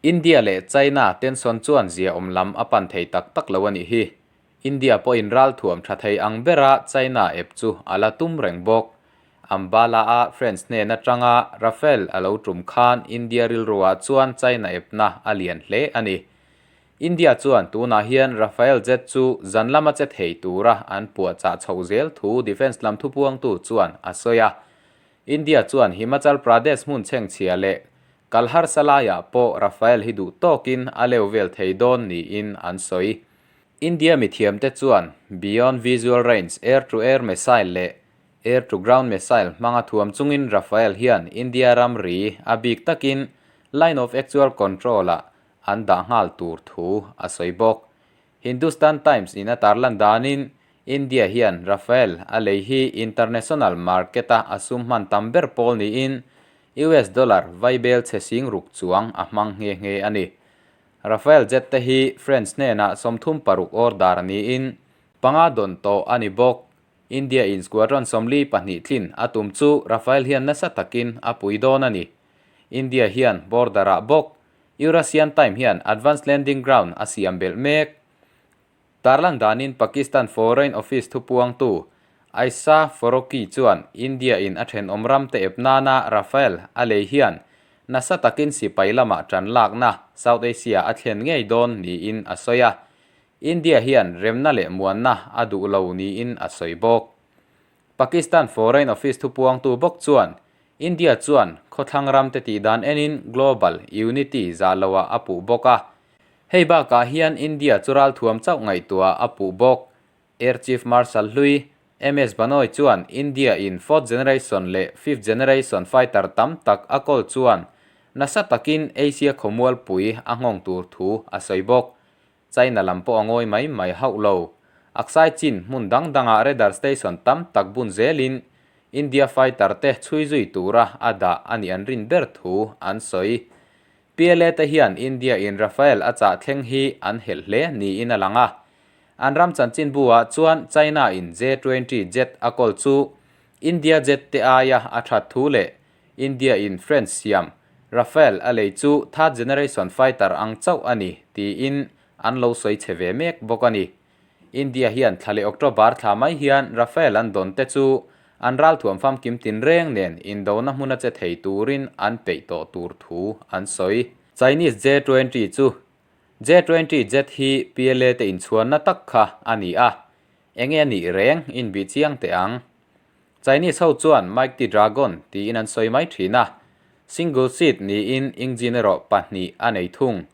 India leh China tension chuan ziaawm lam a pan thei tak tak lo a nih hi. India pawhin ralthuam tha thei ang bera China ep chu a la tum reng bawk. Ambala-a France hnen atanga Rafale a lo tum khan India rilruah chuan China epna a lian hle a ni. India chuan tunah hian Rafale jet chu zan lama che thei tura an puahchah chhoh zel thu Defence lam thupuangtu chuan a sawi a. India chuan Himachal Pradesh hmun chhengchhia leh kal harsa laiah pawh Rafale hi duh tawkin a leu vel thei dawn niin an sawi. India mithiamte chuan Beyond Visual Range Air-to-Air Missile leh Air-to-Ground Missile hmanga thuam chungin Rafale hian India ramri a bik takin Line of Actual Control-ah an dah nghal tur thu a sawi bawk. Hindustan Times in a tarlan danin India hian Rafale a lei hi international market a a sum hman tam ber pawl niin US dollar vaibel chhe sing ruk chuang a hmang nghe nghe a ni. Rafale jet te hi French hnenah 36 order niin panga dawn tawh a ni bawk. India in squadron 42 tlin a tum chu Rafale hian nasa takin a pui dawn a ni. India hian border ah bawk Eurasian Time hian Advanced Landing Ground a siam belh mek. Tarlan danin Pakistan Foreign Office thupuangtu Aisha Farooqi chuan India in a thenawm ram te ep nana Rafale a lei hian nasa takin sipai lamah tan lakna South Asia a thlen ngei dawn niin a sawi a. India hian remna leh muanna a duh lo niin a sawi bawk. Pakistan Foreign Office thupuangtu bawk chuan India chuan khawthlang ram te tih dan enin global unity zah loah a puh bawk a. Hei bakah hian India chu ralthuam chauh ngaihtuah a puh bawk. Air Chief Marshal hlui MS Banoi chuan India in fourth generation leh fifth generation fighter tam tak a kawl chuan nasa takin Asia khawmualpui a nghawng tur thu a sawi bawk. China lam pawh a ngawi mai mai hauh lo. Aksai Chin hmun dang dangah radar station tam tak bun zelin India fighter te chhui zui tura a dah a nih an rin ber thu an sawi. PLA te hian India in Rafale a chah thleng hi an helh hle niin a lang a. An ram chanchinbu ah chuan China in J-20 jet a kawl chu India jet te aia a that thu leh India in French siam Rafale a lei chu third generation fighter ang chauh a ni tiin an lo sawi chhe ve mek bawk a ni. India hian thla leh October thla mai hian Rafale an dawn te chu an ralthuam famkim tinreng nen indona hmuna che thei turin an peih tawh tur thu an sawi. Chinese J-20 chu J-20 jet hi PLA te inchhuanna tak kha a ni a, enge a nih reng inbih chiang teh ang. Chinese ho chuan Mighty Dragon tiin an sawi mai thin a, single seat niin engine erawh pahnih a nei thung.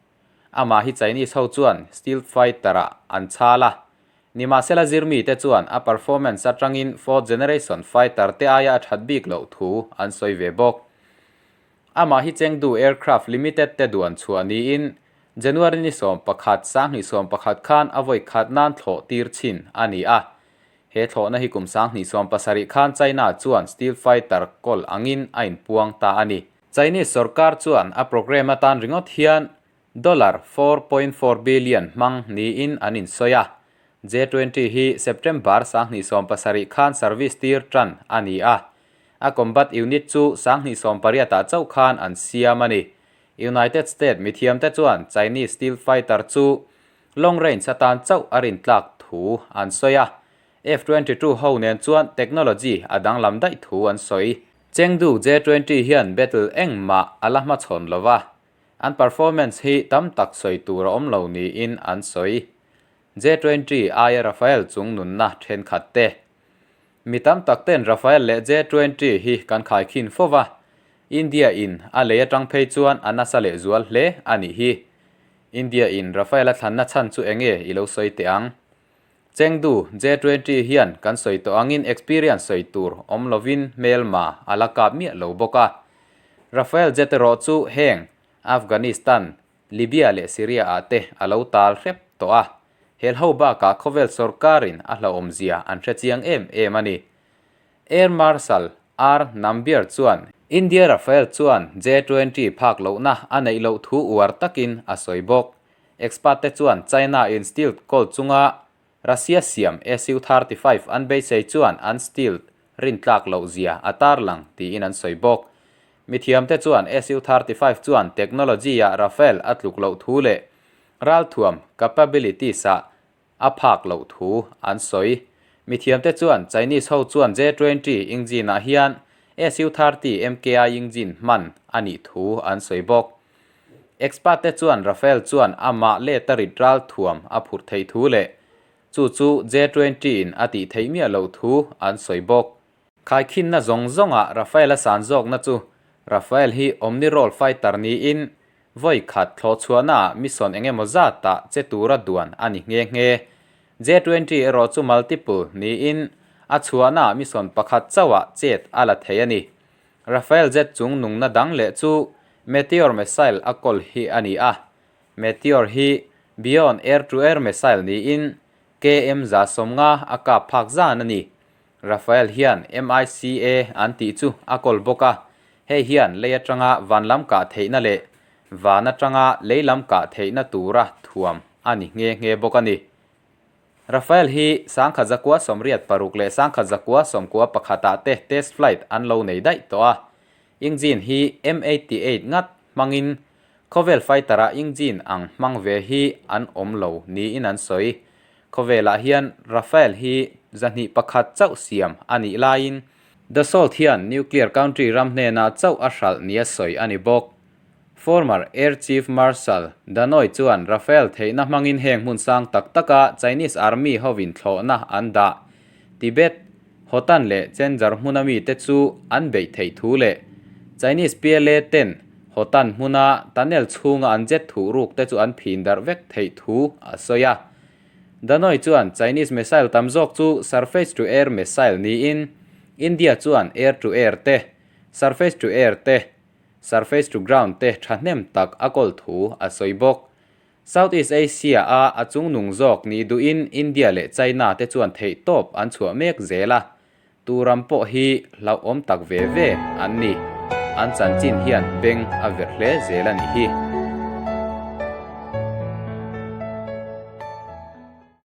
Amah hi Chinese ho chuan stealth fighter ah an chhal a, nimahsela zirmite chuan a performance atangin fourth generation fighter te aia a that bik loh thu an sawi ve bawk. Amah hi Chengdu Aircraft Limited te duan chhuah niin January ni 11, 2011 khan a vawi khat nan thlawh tir chhin a ni a. He thlawhna hi kum 2017 khan China chuan stealth fighter kawl angin a inpuang ta a ni. Chinese sorkar chuan a program atan ringawt hian dollar 4.4 billion hmang niin an insawi a. J-20 hi September 2017 khan service tir tan a ni a. A combat unit chu 2018 ah chauh khan an siam a ni. United States mithiamte chuan Chinese stealth fighter chu long range atan chauh a rintlak thu an sawi a. F-22 ho nen chuan technology a danglam daih thu an sawi. Chengdu J-20 hian battle engmah a la hmachhawn lo va, an performance hi tam tak sawi tur a awm lo niin an sawi. J-20 aia Rafale chung nunna thenkhat te. Mi tam tak ten Rafale leh J-20 hi kan khaikhin fo va, India in a lei atang phei chuan a nasa lehzual hle a nih hi. India in Rafale a thlanna chhan chu enge i lo sawi teh ang? Chengdu J-20 hian kan sawi tawh angin experience sawi tur awm lovin hmelma a la kap miah lo bawk a. Rafale jet erawh chu heng Afghanistan, Libya leh Syria ah te a lo tal hrep tawh a. Helho bakah khawvel sorkarin a hlauhawmzia an hre chiang em em a ni. Air Marshal R Nambiar chuan India Rafale chuan J-20 phak lohna a neih loh thu uar takin a sawi bawk. Expert te chuan China in stealth kawl chunga Russia siam Su-35 an beisei chuan an stealth rintlak loh zia a tarlang tiin an sawi bawk. Mithiamte chuan Su-35 chuan technology-ah Rafale a tluk loh thu leh ralthuam capabilities-ah a phak loh thu an sawi. Mithiamte chuan Chinese ho chuan J-20 engine-ah hian Su-30 MKI engine hman a nih thu an sawi bawk. Expert te chuan Rafale chuan amah leta rit ralthuam a phurh theih thu leh chu chu J-20 in a tih theih miah loh thu an sawi bawk. Khaikhinna zawng zawngah Rafale a san zawkna chu Rafale hi omni-role fighter niin vawi khat thlawh chhuahnaah mission eng emaw zatah che tura duan a ni nghe nghe. J-20 erawh chu multiple niin a chhuahnaah mission pakhat chauhah chet a la thei a ni. Rafale jet chung nungna dang leh chu Meteor missile a kawl hi a ni a. Meteor hi beyond air-to-air missile niin KM 150 a kap phak zan a ni. Rafael hian MICA an tih chu a kawl bawk a, hei hian lei atanga van lam kah theihna leh van atanga lei lam kah theihna tura thuam a ni nghe nghe bawk a ni. Rafael hi 1986 leh 1991 ah te test flight an lo nei daih tawh a, engine hi M-88 ngat hmangin khawvel fighter-a engine ang hmang ve hi an awm lo niin an sawi. Khawvelah hian Rafale hi 201 chauh siam a nih laiin Dassault hian nuclear country ram hnenah chauh a hralh nia sawi a ni bawk. Former Air Chief Marshal Danoy chuan Rafale theihna hmangin heng hmun sang tak taka Chinese Army hovin thlawhna an dah Tibet, Hotan leh Chenjar hmuna mite chu an beih theih thu leh Chinese PLA ten Hotan hmuna tunnel chhunga an jet thuh ruk te chu an phin darh vek theih thu a sawi a. Danoi chuan Chinese missile tam zawk chu surface to air missile niin India chuan air to air te, surface to air te, surface to ground te thahnem tak a kawl thu a sawi bawk. South East Asia a a chungnung zawk nih duhin India leh China te chuan theihtawp an chhuah mek zel a, tu ram pawh hi hlauhawm tak ve ve an ni. An chanchin hian beng a verh hle zel a nih hi.